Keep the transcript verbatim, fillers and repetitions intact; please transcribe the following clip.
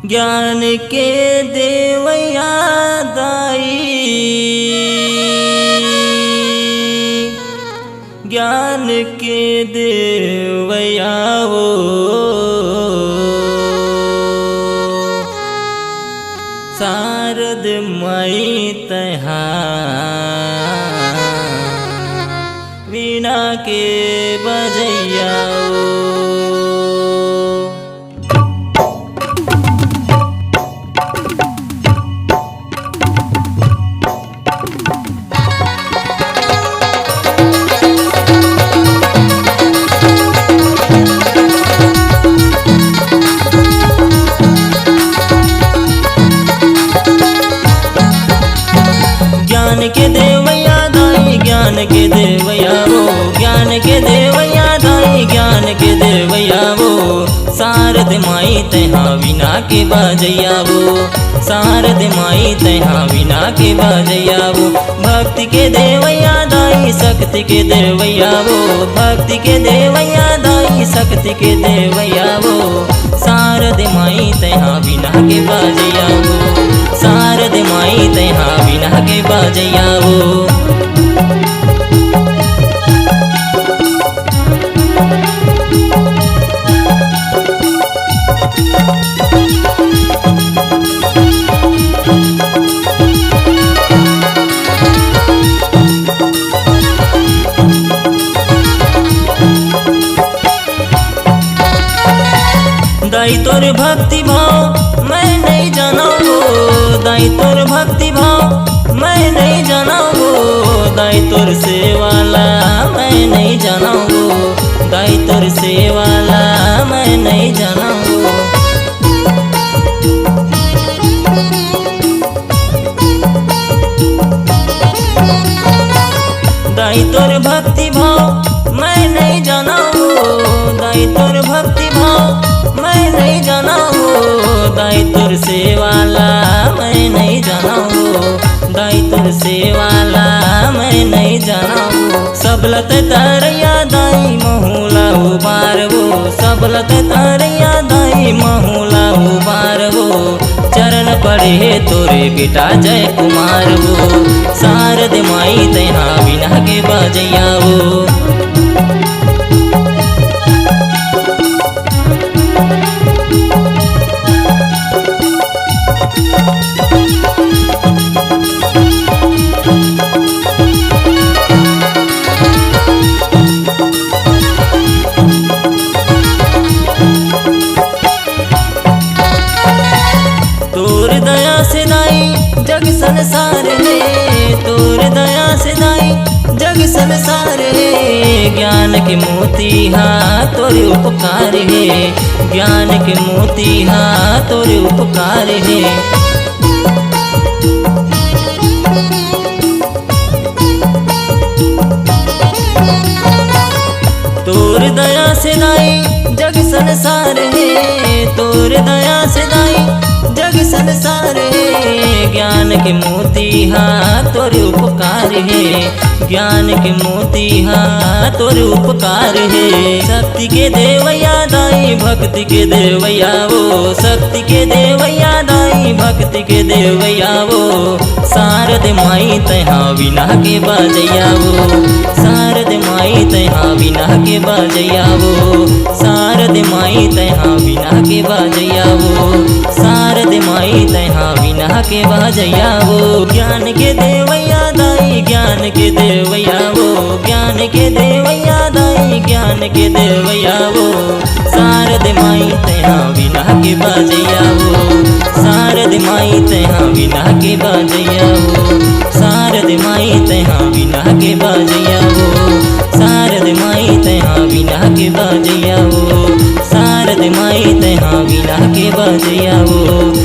ज्ञान के देवया दाई, ज्ञान के देवया वो, शारद माई तैहा वीणा के बजैया वो। ज्ञान के देवया दाई, ज्ञान के देवया वो, ज्ञान के देवया दाई, ज्ञान के देवया वो। शारद माई तैहा वीणा के बजैया वो, शारद माई तैहा वीणा के बजैया वो। भक्ति के देवया दाई, शक्ति के देवया वो, भक्ति के देवया दाई, शक्ति के देवया वो। शारद माई तैहा वीणा के बजैया वो, शारद माई तैहा वीणा के बजैया वो। दाई तोर भक्ति भाव मैं नहीं जानव वो, दाई तोर भक्ति भाव मैं नहीं जानव वो, दाई तोर सेवा ला मैं नहीं जानव वो, दाई तोर सेवा ला मैं नहीं जानव वो। दाई तोर भक्ति भाव मैं नहीं जानव वो, दाई तोर भक्ति भाव मैं नहीं जानव वो, दाई तोर सेवा ला मैं नहीं जानव वो, दाई तोर सेवा ला मैं नहीं जानव वो। सब ला तैं तरैया दाई महू ला उबार वो, सब ला तैं तरैया दाई महू ला उबार वो। चरण पड़े हे तोरे बेटा जय कुमार वो, शारद माई तैहा वीणा के बजैया वो। तोर दया से दाई जग संसार हे, तोर दया से दाई जग संसार हे। ज्ञान के मोती हा तोर उपकार हे, ज्ञान के मोती हा तोर उपकार हे। तोर दया से दाई जग संसार हे, तोर दया से दाई जग संसार हे। ज्ञान के मोती हा तोर उपकार हे, ज्ञान के मोती हा तोर उपकार हे। शक्ति के देवया दाई, भक्ति के देवया वो, शक्ति के देवया दाई, भक्ति के देवया वो। शारद माई तैहा वीणा के बजैया वो, शारद माई तैहा वीणा के बजैया वो, शारद माई तैहा वीणा के बजैया वो, शारद माई तैहा वीणा के बजैया वो। ज्ञान के देवया दाई, ज्ञान के देवया वो, ज्ञान के देवया दाई, ज्ञान के देवया वो। शारद माई तैहा वीणा के बजैया वो, शारद माई तैहा वीणा के बजैया वो, शारद माई तैहा वीणा के बजैया वो, शारद माई तैहा वीणा के बजैया वो, शारद माई तैहा वीणा के बजैया वो।